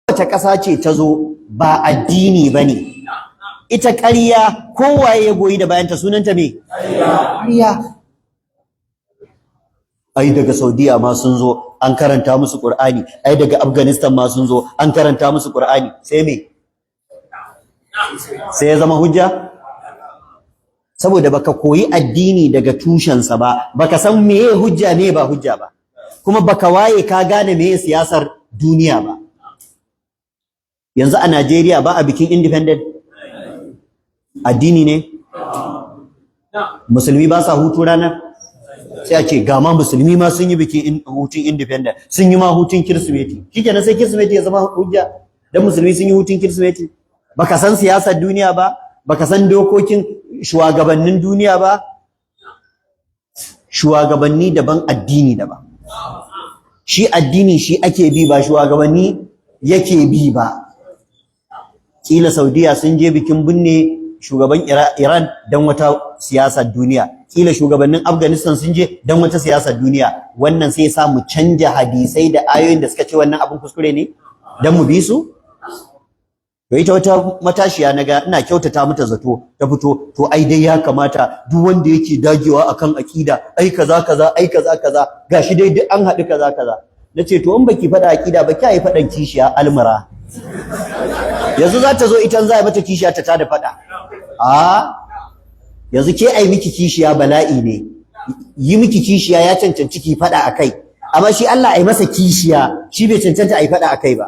Kowace ƙasa ce ta zo, ba addini ba ne. Ita ƙarya, kowaye ya goyi da bayanta, sunanta me? Ƙarya. Ai daga Saudiya ma sun zo an karanta musu Qur'ani, ai daga Afghanistan ma sun zo an karanta musu Qur'ani. Sai me? Sai ya zama hujja? Saboda baka koyi addini daga tushensa ba, baka san meye hujja, me ba hujja ba, kuma baka waye ka gane meye siyasar duniya ba. Yanzu a Najeriya ba a bikin independent? Addini ne? Musulmi ba sa hutu ranar? Sai a ce ga ma musulmi ma sun yi bikin hutun independent, sun yi ma hutun Kirsimeti. Shikenan, sai Kirsimeti ya zama hujja dan musulmi sun yi hutun Kirsimeti? Baka san siyasar duniya ba, baka san dokokin shugabannin duniya ba. Shugabanni daban, addini daban. Shi addini shi ake bi, ba shugabanni yake bi ba. Kila Saudiya sun je bikin binne shugaban Iran don wata siyasar duniya, kila shugabannin Afghanistan sun je don wata siyasar duniya. Wannan sai sa mu canja hadisai da ayoyin da suka ce wannan abin kuskure ne don mu bi su? To, ita wata matashiya naga, ina kyautata mata zato, ta fito, "To ai dai ya kamata duk wanda yake dagewa akan akida, ai kaza kaza, ai kaza kaza, gashi dai duk an haɗu kaza kaza." Nace, "To, in baki faɗa akida ba, kiyi faɗan kishiya almara." Yanzu za ta zo, ita za a mata kishiya ta tada faɗa. A yanzu ke ai miki kishiya bala'i ne, yi miki kishiya ya cancanci ki faɗa akai, amma shi Allah ai masa kishiya, shi bai cancanta ai faɗa akai ba,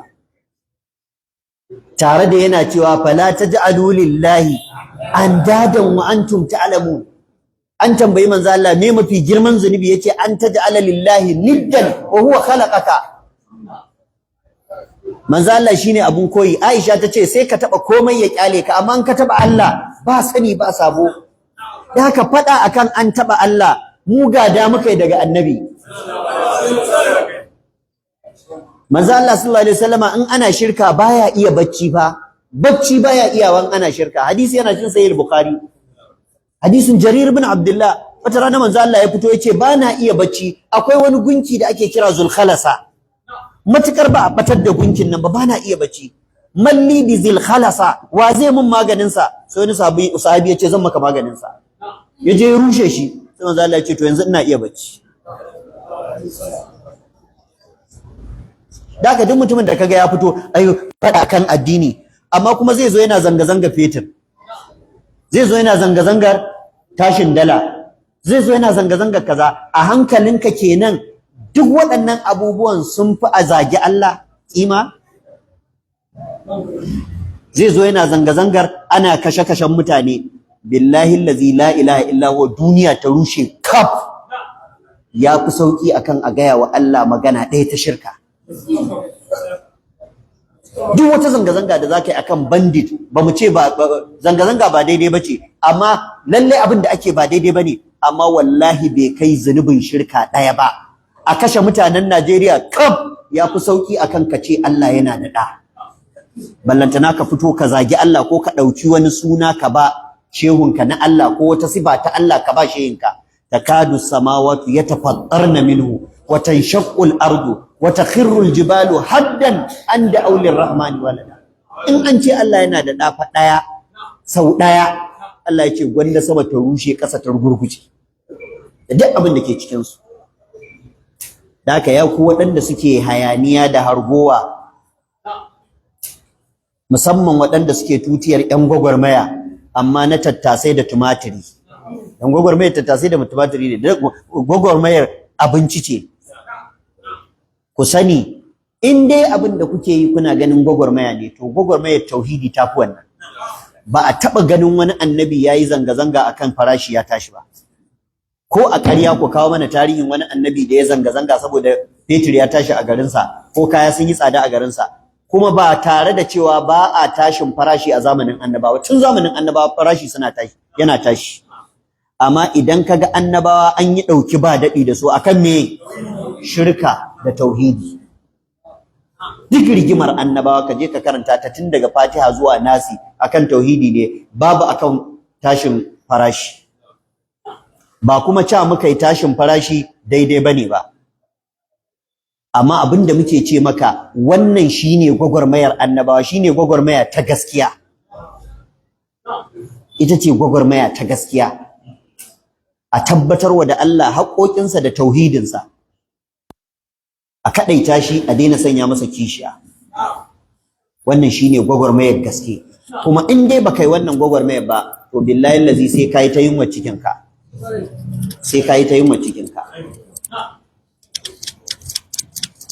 tare da yana cewa فلا تجعلوا لله أندادا وأنتم تعلمون. An tambayi manzo Allah me mafi girman zunubi, yace أن تجعل لله ندا وهو خلقك. Manzo Allah shine abun koyi. Aisha tace sai ka taba komai ya kyale ka, amma in ka taba Allah, ba sani ba sabo. Da haka fada akan an taba Allah, mu gada muka yi daga Annabi. Manzo Allah sallallahu alaihi wasallama in ana shirka baya iya bacci fa, bacci baya iyawan ana shirka. Hadisi yana cikin Sahih Bukhari, hadisin Jarir ibn Abdullah. Wata rana manzo Allah ya fito, yace, "Bana iya bacci, akwai wani gunki da ake kira Zulkhalasa, matukar ba a batar da gunkin nan ba, bana iya bacci. من لي بذي الخلصة? Wa zai mun maganin sa?" Sai wani sahabi yace, "Zan maka maganin sa." Yaje ya rushe shi. Sai manzo Allah ya ce, "To, yanzu ina iya bacci." Da haka duk mutumin da kaga ya fito ai faɗa kan addini, amma kuma zai zo yana zanga-zanga fetur, zai zo yana zanga-zangar tashin dala, zai zo yana zanga-zangar kaza, a hankalinka kenan duk waɗannan abubuwan sun fi a zagi Allah kima? Zai zo yana zanga-zangar ana kashe-kashen mutane. بالله الذي لا إله إلا هو, duniya ta rushe kaf ya fi sauki akan a gaya wa Allah magana ɗaya ta shirka. Duk wata zanga-zanga da za ka yi akan bandit, ba mu ce ba zanga-zanga ba daidai ba ce, amma lallai abin da ake ba daidai ba ne, amma wallahi bai kai zunubin shirka ɗaya ba. A kashe mutanen Najeriya kaf ya fi sauki akan ka ce Allah yana da ɗa. Ballantana ka fito ka zagi Allah, ko ka ɗauki wani suna ka ba shehunka na Allah, ko wata sifa ta Allah ka ba shehinka. تكاد السماوات يتفطرن منه وتنشق الأرض وتخر الجبال هدا أن دعوا للرحمن ولدا. In an ce Allah yana da ɗa fa ɗaya, sau ɗaya, Allah ya ce gwanda sama ta rushe, ƙasa ta rugurguje da duk abin da ke cikin su. Da haka, ya ku waɗanda suke hayaniya da hargowa, musamman waɗanda suke tutiyar 'yan gwagwarmaya, amma na tattasai da tumatiri, yan gwagwarmayar tattasai da tumatiri ne, gwagwarmayar abinci ce, ku sani in dai abin da kuke yi kuna ganin gwagwarmaya ne, to gwagwarmayar tauhidi ta fi wannan. Ba a taɓa ganin wani annabi ya yi zanga-zanga akan farashi ya tashi ba. Ko a ƙarya ku kawo mana tarihin wani annabi da ya zanga-zanga saboda fetur ya tashi a garinsa, ko kaya sun yi tsada a garinsa. Kuma ba tare da cewa ba a tashin farashi a zamanin annabawa. Tun zamanin annabawa farashi suna tashi, yana tashi. Amma idan kaga annabawa an yi ɗauki ba daɗi da su, akan me? Shirka da tauhidi. Duk rigimar annabawa, ka je ka karanta ta tun daga Fatiha zuwa Nasi, akan tauhidi ne, babu akan tashin farashi. Ba kuma ca muka yi tashin farashi daidai bane ba. Amma abin da muke ce maka, wannan shine gwagwarmayar annabawa, shine gwagwarmaya ta gaskiya, ita ce gwagwarmaya ta gaskiya, a tabbatarwa da Allah haƙoƙinsa da tauhidinsa, a kaɗaita shi, a daina sanya masa kishiya. Wannan shine gwagwarmayar gaske. Kuma in dai baka yi wannan gwagwarmayar ba, to billahi lazi sai kayi ta yunwa cikinka, sai kayi ta yunwa cikinka.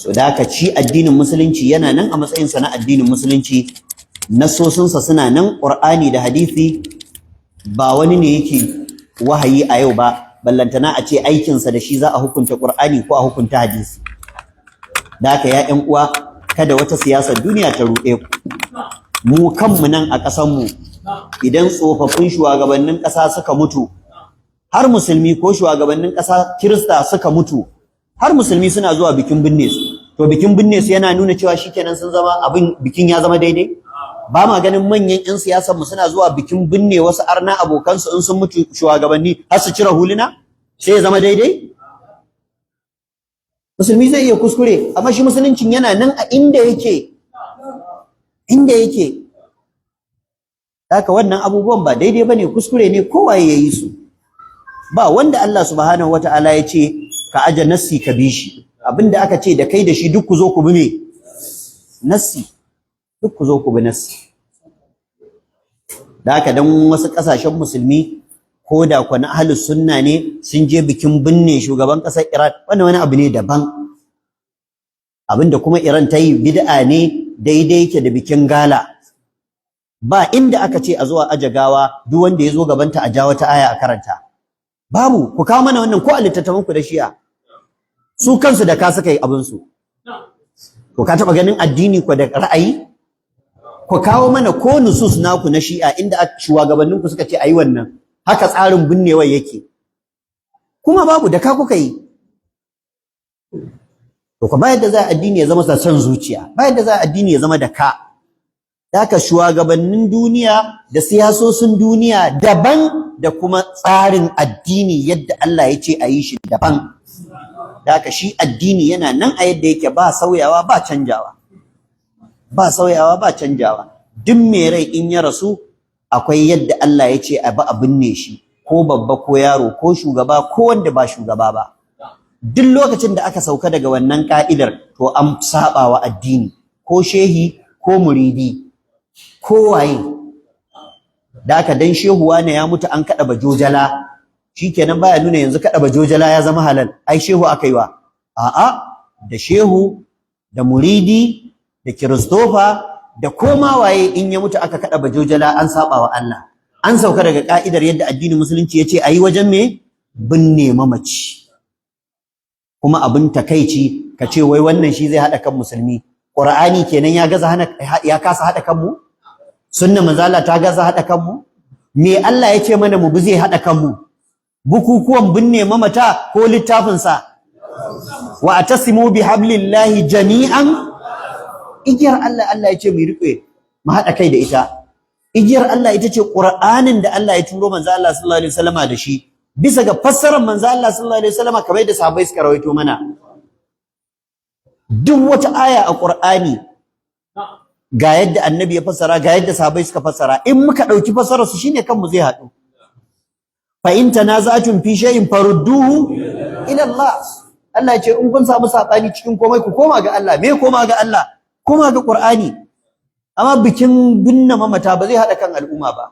So da haka ci addinin musulunci yana nan a matsayinsa na addinin musulunci, nasosinsa suna nan, Qur'ani da hadisi. Ba wani ne yake wahayi a yau ba, ballantana a ce aikinsa da shi za a hukunta Qur'ani ko a hukunta hadisi. Da haka ya ƴan uwa, kada wata siyasar duniya ta ruɗe ku. Mu kanmu nan a ƙasarmu, idan tsofaffin shugabannin ƙasa suka mutu, har musulmi, ko shugabannin ƙasa Kirista suka mutu, har musulmi suna zuwa bikin binne su. To bikin binne su yana nuna cewa shikenan sun zama abin, bikin ya zama daidai? Ba ma ganin manyan 'yan siyasar mu suna zuwa bikin binne wasu arna abokansu in sun mutu, shugabanni, har su cire huluna, sai ya zama daidai? Musulmi zai iya kuskure, amma shi musuluncin yana nan a inda yake, inda yake. Haka wannan abubuwan ba daidai bane, kuskure ne, kowaye ya yi su. Ba wanda Allah Subhanahu wataala ya ce ka aje nassi ka bi shi. Abinda aka ce da kai da shi, duk ku zo ku bi me? Nassi. Duk ku zo ku bi nassi. Da haka dan wasu kasashen musulmi, ko da kwa na ahlus sunna ne, sun je bikin binne shugaban ƙasar Iran, wannan wani abu ne daban. Abinda kuma Iran ta yi bid'a ne, daidai yake da bikin gala. Ba inda aka ce a zuwa aje gawa, duk wanda ya zo gabanta a ja wata aya a karanta. Babu. Ku kawo mana wannan ko a littattafan ku da Shi'a. Su kansu da ka suka yi abin su. To ka taba ganin addini ko da ra'ayi? Ku kawo mana ko nusus naku na Shi'a inda shugabannin ku suka ce ayi wannan, haka tsarin binnewar yake. Kuma babu, da ka kuka yi. To ko ba yadda za addini ya zama da son zuciya, ba yadda za addini ya zama da ka. Haka shugabannin duniya da siyasosin duniya daban, da kuma tsarin addini yadda Allah ya ce a yi shi daban. Haka shi addini yana nan a yadda yake, ba sauyawa ba canjawa, ba sauyawa ba canjawa. Duk mai rai in ya rasu, akwai yadda Allah ya ce a ba a binne shi, ko babba ko yaro, ko shugaba ko wanda ba shugaba ba. Duk lokacin da aka sauka daga wannan ka'idar, to an saba wa addini, ko shehi ko muridi ko waye. Da aka dan shehuwa ne ya mutu an kada bajojala, shikenan, baya nuna yanzu kada bajojala ya zama halal, ai shehu aka yi wa. A'a, da shehu da muridi da Kiristofa da koma waye, in ya mutu aka kada bajojala, an saba wa Allah, an sauka daga ka'idar yadda addinin musulunci ya ce ayi wajen me? Binne mamaci. Kuma abin takaici, ka ce wai wannan shi zai hada kan musulmi. Qur'ani kenan ya gaza hana, ya kasa hada kanmu? Sunna manzala ta gaza hada kanmu? Me Allah ya ce mana mu bi zai hada kanmu? Bukukuwan binne mamata ko littafin sa? Wa atasimu bihablillahi jami'an. Igiyar Allah, Allah ya ce mu riƙe, mu hada kai da ita. Igiyar Allah ita ce Qur'anin da Allah ya turo manzo Allah sallallahu alaihi wasallama da shi, bisa ga fassarar manzo Allah sallallahu alaihi wasallama, kamar yadda sahabbai suka rawaito mana. Duk wata aya a Qur'ani, ga yadda annabi ya fassara, ga yadda sahabbai suka fassara. In muka dauki fassarar su, shine kanmu zai haɗu. Fa in tanaza'tum fi shay'in farudduhu ila Allah. Allah ya ce in kun samu sabani cikin komai, ku koma ga Allah. Me koma ga Allah? Koma ga Qur'ani. Amma bikin binne mamata ba zai haɗa kan al'umma ba.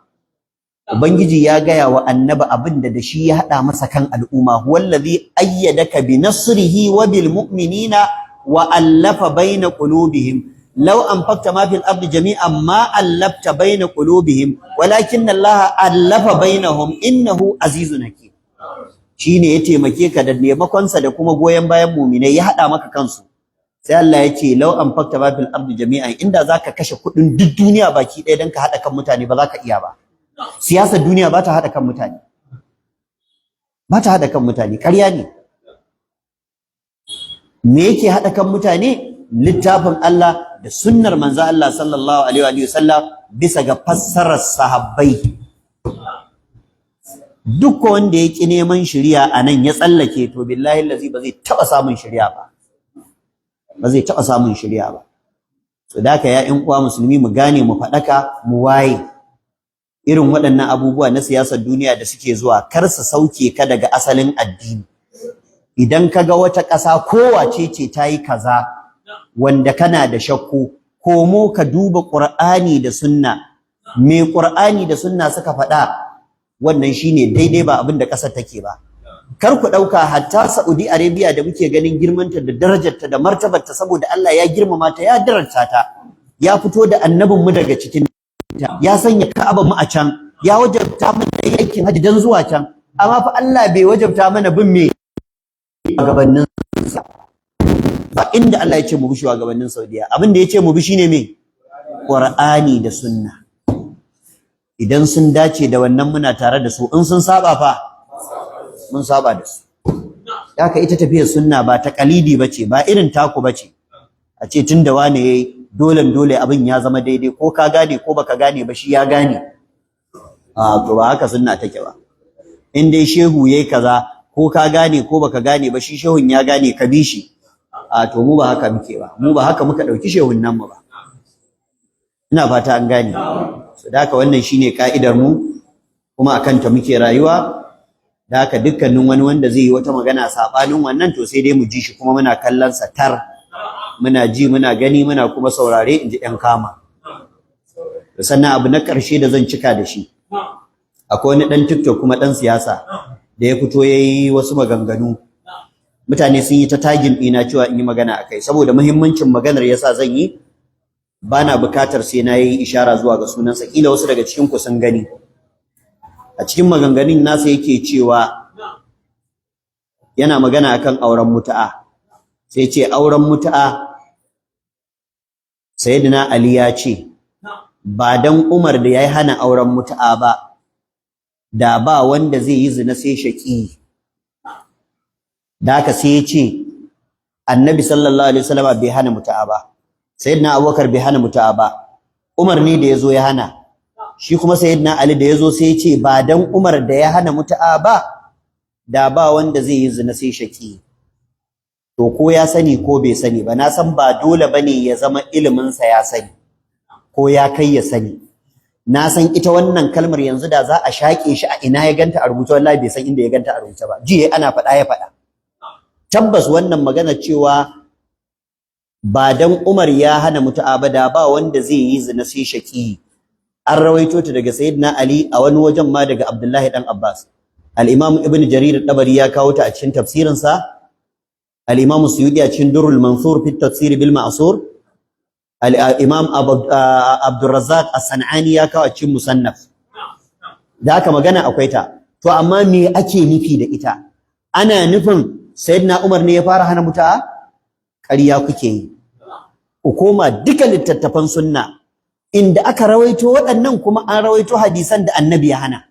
Ubangiji ya gaya wa annabi abin da shi ya haɗa masa kan al'umma: huwallazi ayyadaka bi nasrihi wa bil mu'minina wa allafa baina qulubihim, law anfaqta ma fil ardi jami'an ma allafta baina qulubihim, walakin Allah allafa bainahum, innahu azizun hakim. Shine ya taimake ka da taimakonsa da kuma goyon bayan mu'minai, ya haɗa maka kansu. Sai Allah ya ce law anfaqta ma fil ardi jami'an, inda zaka kashe kuɗin duk duniya baki ɗaya dan ka haɗa kan mutane, ba za ka iya ba. Siyasar duniya ba ta haɗa kan mutane, ba ta haɗa kan mutane, ƙarya ne. Me yake haɗa kan mutane? Littafin Allah da sunnar manzo Allah sallallahu alaihi wa sallam, bisa ga fassarar sahabbai. Duk wanda ya ƙi neman shiriya a nan ya tsallake, to billahi lazi ba zai taɓa samun shiriya ba. Ba zai taɓa samun shiriya ba. So da haka, ya ƴan uwa musulmi, mu gane, mu faɗaka, mu waye. Irin waɗannan abubuwa na siyasar duniya da suke zuwa, kar su sauke ka daga asalin addini. Idan ka ga wata ƙasa kowace ce ta yi kaza wanda kana da shakku, komo ka duba Ƙur'ani da Sunna. Me Ƙur'ani da Sunna suka faɗa, wannan shine daidai, ba abin da ƙasar take ba. Kar ku ɗauka hatta Saudi Arabia da muke ganin girmanta da darajarta da martabarta, saboda Allah ya girmama ta, ya daraja ta, ya fito da annabin mu daga cikin ta, ya sanya Ka'aba mu a can, ya wajabta mana aikin haji dan zuwa can, amma fa Allah bai wajabta mana bin me gabanin ba. Inda Allah ya ce mu bi shugabannin Saudiya, abin da ya ce mu bi shine me? Qur'ani da Sunna. Idan sun dace da wannan, muna tare da su. In sun saba fa, mun saba da su. Haka ita tafiyar sunna ba ta kalidi bace, ba irin taku bace, a ce tunda wane yayi, dole dole abin ya zama daidai, ko ka gane ko baka gane ba, shi ya gane. A to, ba haka sunna take ba. In dai shehu yayi kaza, ko ka gane ko baka gane ba, shi shehun ya gane, ka bi shi. A to, mu ba haka muke ba, mu ba haka muka dauki shehun nan mu ba. Ina fata an gane. So da haka wannan shine ka'idar mu, kuma akan ta muke rayuwa. Da haka dukkanin wani wanda zai yi wata magana sabanin wannan, to sai dai mu ji shi kuma muna kallon sa tar, muna ji, muna gani, muna kuma saurare, in ji ɗan kama. Sannan abu na ƙarshe da zan cika da shi, akwai wani ɗan TikTok kuma ɗan siyasa da ya fito ya yi wasu maganganu. Mutane sun yi ta tagging ɗina cewa in yi magana a kai. Saboda muhimmancin maganar yasa zan yi, ba na bukatar sai na yi ishara zuwa ga sunansa, kila wasu daga cikin ku sun gani. A cikin maganganun nasa yake cewa, yana magana akan auren mutu'a, sai ce auren mutu'a, Sayyidina Ali ya ce ba dan Umar da ya hana auren mutu'a ba, da ba wanda zai yi zina sai shaki. Da haka sai ya ce Annabi sallallahu alaihi wasallam bai hana mutu'a ba, Sayyidina Abubakar bai hana mutu'a ba, Umar ne da yazo ya hana. Shi kuma Sayyidina Ali da yazo sai ya ce ba dan Umar da ya hana mutu'a ba, da ba wanda zai yi zina sai shaki. To, ko ya sani ko bai sani ba, na san ba dole bane ya zama ilimin sa ya sani ko ya kai ya sani. Na san ita wannan kalmar yanzu da za a shaƙe shi a ina ya ganta a rubuce, wallahi bai san inda ya ganta a rubuce ba, jiya ana faɗa ya faɗa. Tabbas wannan magana cewa ba dan Umar ya hana mutu'a ba, da ba wanda zai yi zina sai shaki, an rawaito ta daga Sayyidina Ali, a wani wajen ma daga Abdullahi dan Abbas. Al-Imam Ibn Jarir al-Tabari ya kawo ta a cikin tafsirinsa, Al-Imam Suyuti a cikin Durrul Mansur fi tafsir bil Ma'sur, Al-Imam Abdurrazzaq As-San'ani ya kawo a cikin Musannaf. Da haka magana akwai ta. To, amma me ake nufi da ita? Ana nufin Sayyidina Umar ne ya fara hana mutu'a? Ƙarya kuke yi. Ku koma duka littattafan sunna inda aka rawaito waɗannan, kuma an rawaito hadisan da Annabi ya hana.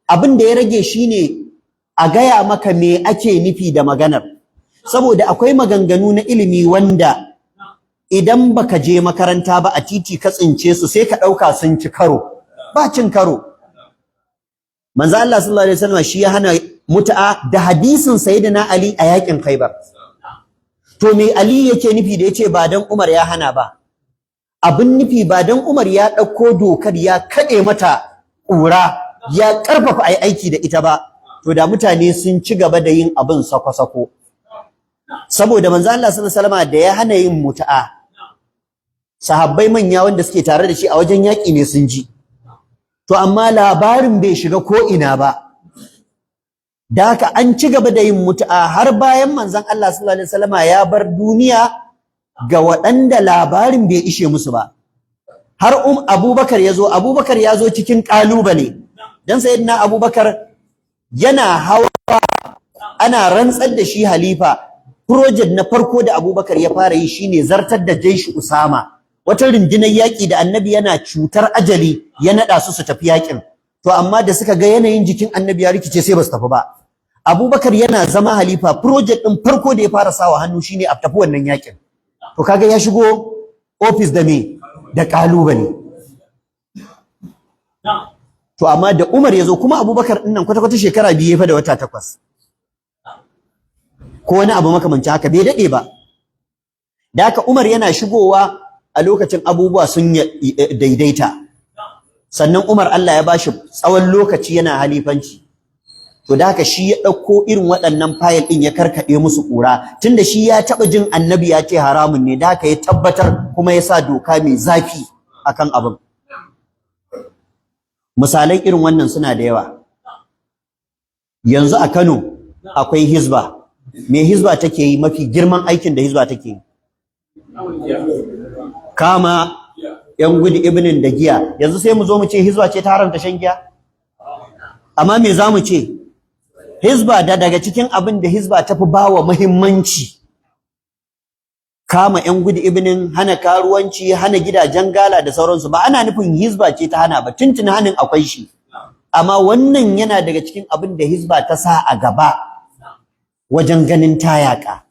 Abin da ya rage shine a gaya maka me ake nufi da maganar, saboda akwai maganganu na ilimi wanda idan baka je makaranta ba, a titi ka tsince su, sai ka ɗauka sun ci karo. Ba cin karo. Manzo Allah sallallahu alaihi wasallam shi ya hana mutu'a da hadisin Sayyidina Ali a yakin Khaibar. To, me Ali yake nufi da yace ba dan Umar ya hana ba? Abin nufi, ba dan Umar ya ɗauko dokar ya kaɗe mata ƙura, ya ƙarfafa ai aiki da ita ba, to da mutane sun ci gaba da yin abin sako-sako. Saboda manzo Allah sallallahu alaihi wasallam da ya hana yin mutu'a, sahabbai manya wanda suke tare da shi a wajen yaƙi ne sun ji. To, amma labarin bai shiga ko ina ba. Da haka an ci gaba da yin mutu'a har bayan manzon Allah sallallahu alaihi wasallama ya bar duniya, ga waɗanda labarin bai ishe musu ba. Har Abubakar ya zo, Abubakar ya zo cikin ƙalubale. Dan Sayyidina Abubakar yana hawa ana rantsar da shi halifa, project na farko da Abubakar ya fara yi shine zartar da Jaishi Usama, wata rundunar yaƙi da Annabi yana cutar ajali ya naɗa su su tafi yaƙin. To, amma da suka ga yanayin jikin Annabi ya rikice, sai ba su tafi ba. Abubakar yana zama halifa, project ɗin farko da ya fara sawa hannu shine a tafi wannan yaƙin. To, kaga ya shigo office da me? Da ƙalubale. To, amma da Umar ya zo kuma, Abubakar ɗin nan kwata-kwata shekara 2 ya fa da wata 8 ko wani abu makamancin haka, bai daɗe ba. Da haka Umar yana shigowa a lokacin abubuwa sun daidaita. Sannan Umar Allah ya bashi tsawon lokaci yana halifanci. To da haka shi ya ɗauko irin waɗannan fayil ɗin ya karkaɗe musu ƙura, tunda shi ya taɓa jin annabi ya ce haramun ne, da haka ya tabbatar kuma ya sa doka mai zafi akan abin. Misalan irin wannan suna da yawa. Yanzu a Kano akwai Hizba. Me Hizba take yi? Mafi girman aikin da Hizba take yi, kama yan gudu ibnin da giya. Yanzu sai mu zo mu ce Hizba ce ta haramta shan giya? Amma me za mu ce? Hizba da daga cikin abin da Hizba ta fi bawa muhimmanci, kama yan gudu ibnin, hana karuwanci, hana gidajen gala da sauransu. Ba ana nufin Hizba ce ta hana ba, tuntun hanin akwai shi, amma wannan yana daga cikin abin da Hizba ta sa a gaba wajen ganin ta yaƙa.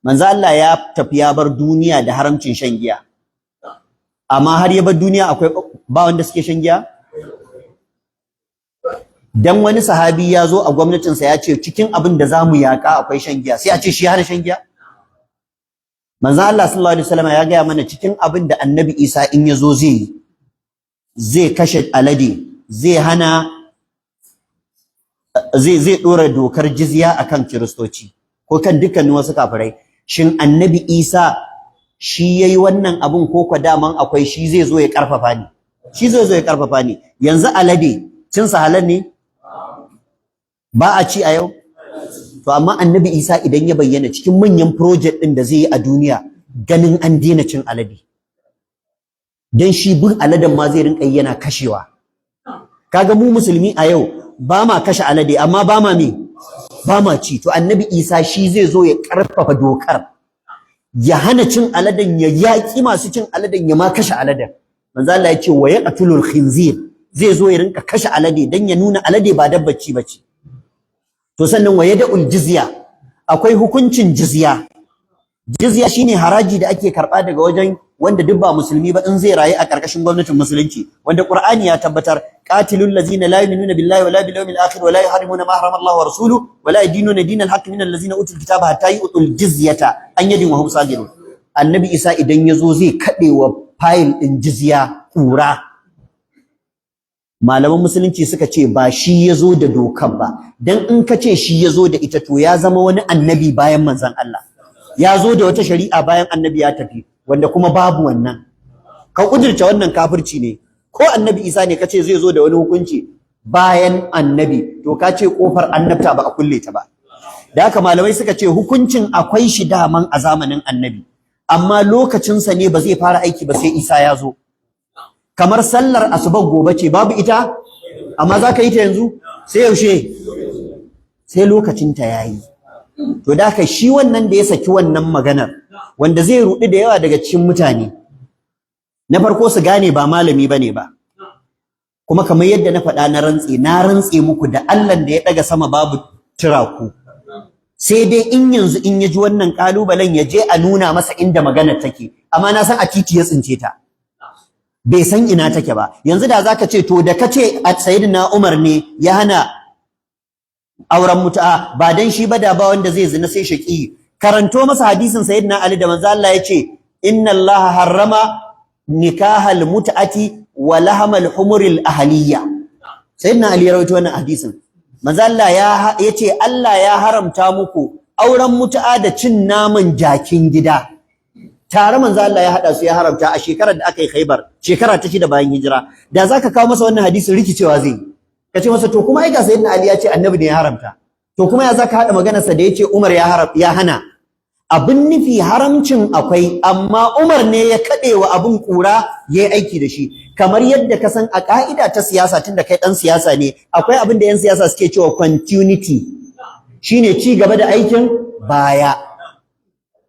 Manzo Allah ya tafi ya bar duniya da haramcin shan giya, amma har ya bar duniya akwai ba wanda suke shan giya? Dan wani sahabi ya zo a gwamnatinsa ya ce cikin abin da zamu yaƙa akwai shan giya, sai a ce shi hana shan giya? Manzo Allah sallallahu alaihi wasallam ya gaya mana cikin abin da Annabi Isa in ya zo zai yi, zai kashe alade, zai hana, zai dora dokar jizya akan Kiristoci ko kan dukkanin wasu kafirai. Shin Annabi Isa shi yayi wannan abun, ko kwa daman akwai, shi zai zo ya karfafa ni? Shi zai zo ya karfafa ni. Yanzu alade cin sa halal ne? Ba a ci a yau. To amma Annabi Isa idan ya bayyana, cikin manyan project din da zai yi a duniya, ganin an daina cin alade. Dan shi bin aladen ma zai rinka yi yana kashewa. Kaga mu musulmi a yau ba ma kashe alade, amma ba ma me? Ba ma ci. To Annabi Isa shi zai zo ya karfafa dokar, ya hana cin aladen, ya yaƙi masu cin aladen, ya ma kashe aladen. Manzo Allah ya ce wa yaqtulul khinzir, zai zo ya rinka kashe alade dan ya nuna alade ba dabbar ci bace. To sannan wa yada'ul jizya. Akwai hukuncin jizya. Jizya shine haraji da ake karba daga wajen wanda duk ba musulmi ba in zai rayu a ƙarƙashin gwamnatin musulunci, wanda Qur'ani ya tabbatar: qatilul ladzina la yu'minuna billahi wala bil yawmil akhir wala yuharrimuna ma harrama Allah wa rasuluhu wala yadinuna dinal haqq min allazina utul kitaba hatta yu'tul jizyata an yadin wa hum sagirun. Annabi Isa idan yazo zai kade wa fayil din jizya kura. Malaman musulunci suka ce ba shi yazo da dokar ba, dan in ka ce shi yazo da ita, to ya zama wani annabi bayan manzon Allah, ya zo da wata shari'a bayan annabi ya tafi, wanda kuma babu wannan. Ka kudirce wannan kafirci ne. Ko Annabi Isa ne kace zai zo da wani hukunci bayan annabi, to ka ce kofar annabta ba a kulle ta ba. Da haka malamai suka ce hukuncin akwai shi daman a zamanin annabi, amma lokacinsa ne ba zai fara aiki ba sai Isa ya zo. Kamar sallar asubar gobe ce, babu ita, amma za ka yi ta yanzu? Sai yaushe? Sai lokacinta ya yi. To da haka shi wannan da ya saki wannan maganar, wanda zai rudi da yawa daga cikin mutane, na farko su gane ba malami bane ba. Kuma kamar yadda na faɗa, na rantse, na rantse muku da Allah da ya ɗaga sama babu turaku, sai dai in yanzu in ya ji wannan kalubalen ya je a nuna masa inda maganar take. Amma na san a titi ya tsince ta, bai san ina take ba. Yanzu da zaka ce, to da kace Sayyidina Umar ne ya hana auren mutu'a, ba dan shi ba da ba wanda zai zina sai shaqi, karanto masa hadisin Sayyidina Ali da manzo Allah ya ce inna Allah harrama nikahal mut'ati wa lahamal humuril ahliya. Sayyidina Ali ya rawaito wannan hadisin. Manzo Allah ya yace Allah ya haramta muku auren mutu'a da cin naman jakin gida. Tare manzo Allah ya hada su ya haramta a shekarar da aka yi Khaibar, shekara ta 6 bayan hijira. Da zaka kawo masa wannan hadisin, rikicewa zai. Kace masa, to kuma ai ga Sayyidina Ali ya ce annabi ne ya haramta, to kuma ya zaka hada maganar sa da yace Umar ya haram ya hana? Abin nufi, haramcin akwai, amma Umar ne ya kade wa abin kura yayi aiki da shi. Kamar yadda ka san a ka'ida ta siyasa, tunda kai dan siyasa ne, akwai abin da yan siyasa suke cewa continuity, shine ci gaba da aikin baya.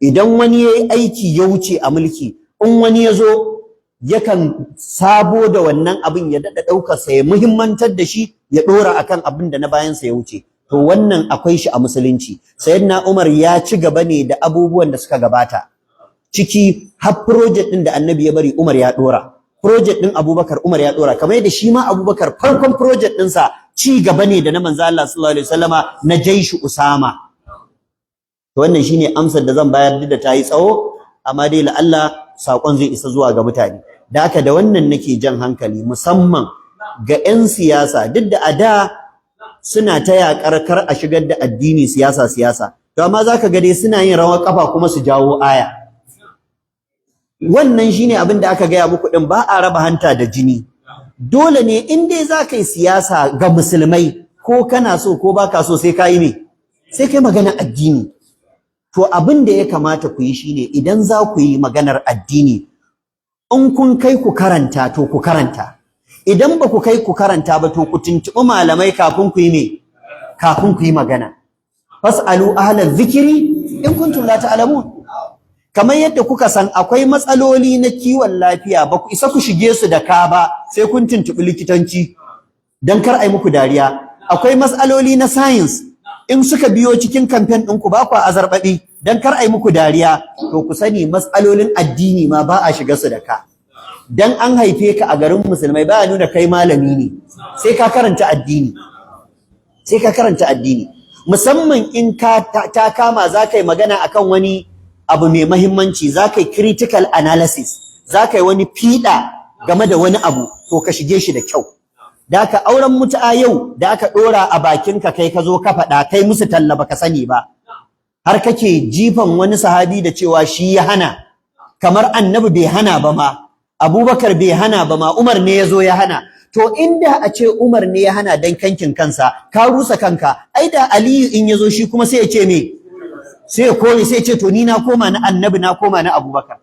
Idan wani yayi aiki ya wuce a mulki, in wani ya zo yakan sabo da wannan abin, ya daɗa ɗaukarsa, ya muhimmantar da shi, ya ɗora akan abin da na bayansa ya wuce. To wannan akwai shi a musulunci. Sayyidina Umar ya ci gaba ne da abubuwan da suka gabata, ciki har project ɗin da annabi ya bari Umar ya ɗora, project ɗin Abubakar Umar ya ɗora, kamar yadda shi ma Abubakar farkon project ɗinsa ci gaba ne da na manzo Allah sallallahu alaihi wasallama na jaishu Usama. To wannan shine amsar da zan bayar, duk da ta yi tsawo. Amma dai la'alla saƙon zai isa zuwa ga mutane. Da haka da wannan nake jan hankali musamman ga 'yan siyasa, duk da a da suna ta yaƙar kar a shigar da addini siyasa siyasa, to amma zaka ga dai suna yin rawar kafa kuma su jawo aya. Wannan shine abin da aka gaya muku din, ba a raba hanta da jini. Dole ne in dai za ka yi siyasa ga musulmai, ko kana so ko baka so, sai ka yi me? Sai kai magana addini. To abin da ya kamata ku yi shine, idan za ku yi maganar addini, in kun kai ku karanta, to ku karanta. Idan ba ku kai ku karanta ba, to ku tuntuɓi malamai kafin ku yi me? Kafin ku yi magana. فاسألوا أهل الذكر إن كنتم لا تعلمون. Kamar yadda kuka san akwai matsaloli na kiwon lafiya, ba ku isa ku shige su da ka ba, sai kun tuntuɓi likitanci dan kar ai muku dariya. Akwai matsaloli na science, in suka biyo cikin campaign ɗinku, ba ku azarbaɓi dan kar ai muku dariya. To ku sani, matsalolin addini ma ba a shiga su da ka. Dan an haife ka a garin musulmai ba nuna kai malami ne. Sai ka karanta addini, sai ka karanta addini, musamman in ka ta kama za ka yi magana akan wani abu mai mahimmanci, za ka yi critical analysis, za ka yi wani fiɗa game da wani abu, to ka shige shi da kyau. Da ka auren mutu'a yau da aka ɗora a bakinka, kai ka zo ka faɗa, kai musu talla, baka sani ba, har kake jifan wani sahabi da cewa shi ya hana, kamar Annabi bai hana ba ma, Abubakar bai hana ba ma, Umar ne ya zo ya hana. To inda a ce Umar ne ya hana dan kankin kansa, ka rusa kanka. Ai da Aliyu in ya zo shi kuma sai ya ce me? Sai ya kore, sai ya ce to ni na koma na Annabi, na koma na Abubakar.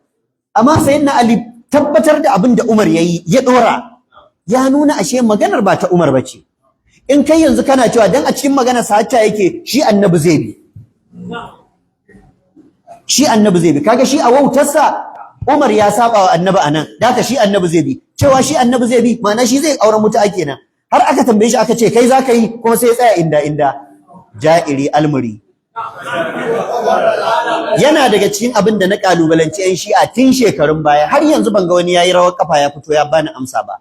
Amma Sayyidina Ali tabbatar da abin da Umar yayi ya dora, ya nuna ashe maganar ba ta Umar bace. In kai yanzu kana cewa dan a cikin maganar sa hacca yake shi Annabi zai bi, shi Annabi zai bi, kaga shi a wautarsa Umar ya saba wa Annabi anan, da haka shi Annabi zai bi. Cewa shi Annabi zai bi, ma'ana shi zai auren mutu'a kenan. Har aka tambaye shi, aka ce kai zaka yi? Kuma sai ya tsaya inda inda ja'iri almuri. Yana daga cikin abin da na kalubalanci yan Shi'a tun shekarun baya, har yanzu ban ga wani yayi rawar kafa ya fito ya bani amsa ba.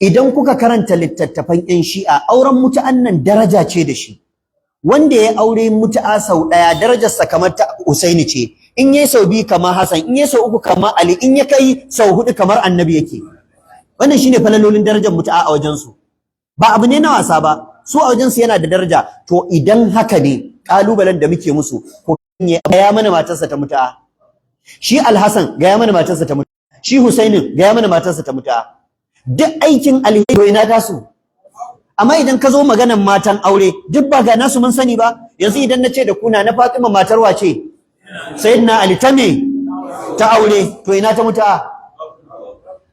Idan kuka karanta littattafan yan Shi'a, auren mutu'an nan daraja ce da shi. Wanda ya aure mutu'a sau ɗaya, darajarsa kamar ta Usaini ce. In yayi sau biyu, kamar Hassan. In yayi sau uku, kamar Ali. In ya kai sau hudu, kamar Annabi yake. Wannan shine falalolin darajar mutu'a a wajen su. Ba abu ne na wasa ba, su a wajen su yana da daraja. To idan haka ne, kalubalen da muke musu, ko gaya mana matarsa ta mutu'a. Shi Alhassan, gaya mana matarsa ta mutu'a. Shi Husainin, gaya mana matarsa ta mutu'a. Duk aikin alheri, to ina tasu? Amma idan ka zo maganan matan aure, duk ba ga nasu mun sani ba. Yanzu idan na ce da kuna na Fatima matar wace? Sayyidina Ali. Ta me? Ta aure. To ina ta mutu'a?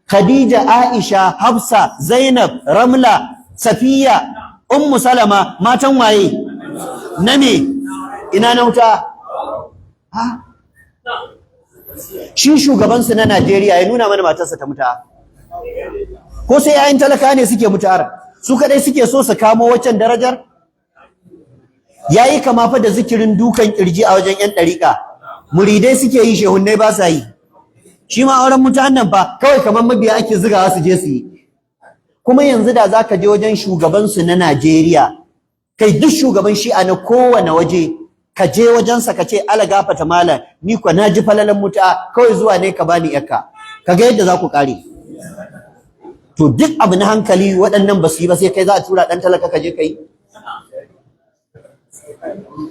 Khadija, Aisha, Hafsa, Zainab, Ramla, Safiya, Ummu Salama, matan waye? Na me? Ina na wuta? Ha, shi shugabansu na Najeriya ya nuna mana matarsa ta mutu'a. Ko sai 'ya'yan talaka ne suke mutu'ar? Su kadai suke so su kamo waccan darajar? Yayi kama fa da zikirin dukan kirji a wajen yan ɗariƙa. Muridai suke yi, shehunnai ba sa yi. Shi ma auren mutu'an nan fa kawai kamar mabiya ake zigawa su je su yi. Kuma yanzu da zaka je wajen shugabansu na Najeriya, kai, duk shugaban Shi'a na kowane waje, ka je wajensa ka ce, "Ala gafata malam, ni kwa na ji falalan mutu'a, kawai zuwa ne ka bani yakka," kaga yadda za ku kare. To duk abu na hankali waɗannan ba su yi ba, sai kai za a tura ɗan talaka ka je ka yi.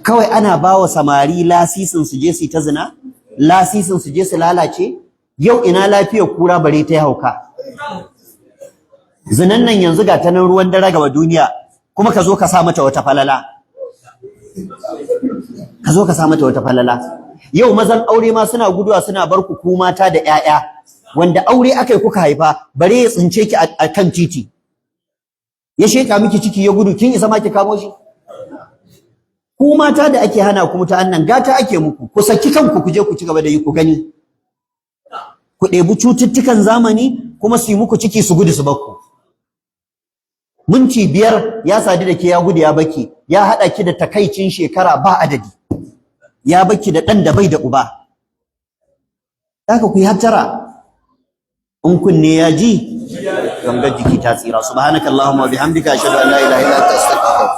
Kawai ana ba wa samari lasisin su je su yi ta zina, lasisin su je su lalace. Yau ina lafiyar kura bare ta yi hauka? Zinan nan yanzu ga ta nan ruwan dare gaba duniya, kuma ka zo ka sa mata wata falala, ka zo ka sa mata wata falala. Yau mazan aure ma suna guduwa suna bar ku, ku mata da 'ya'ya wanda aure akai kuka haifa, bare ya tsince ki a kan titi ya sheka miki ciki ya gudu, kin isa ma ki kamo shi? Ku mata da ake hana ku mutu'an nan, gata ake muku. Ku saki kanku, ku je ku ci gaba da yi, ku gani. Ku ɗebi cututtukan zamani, kuma su yi muku ciki su gudu su bakku. Minti 5 ya sadu da ke, ya gudu ya baki, ya haɗa ki da takaicin shekara ba adadi, ya baki da ɗan da bai da uba. Haka ku yi hattara. In kunne ya ji, gangar jiki ta tsira. سبحانك اللهم وبحمدك، أشهد أن لا إله إلا أنت، أستغفرك.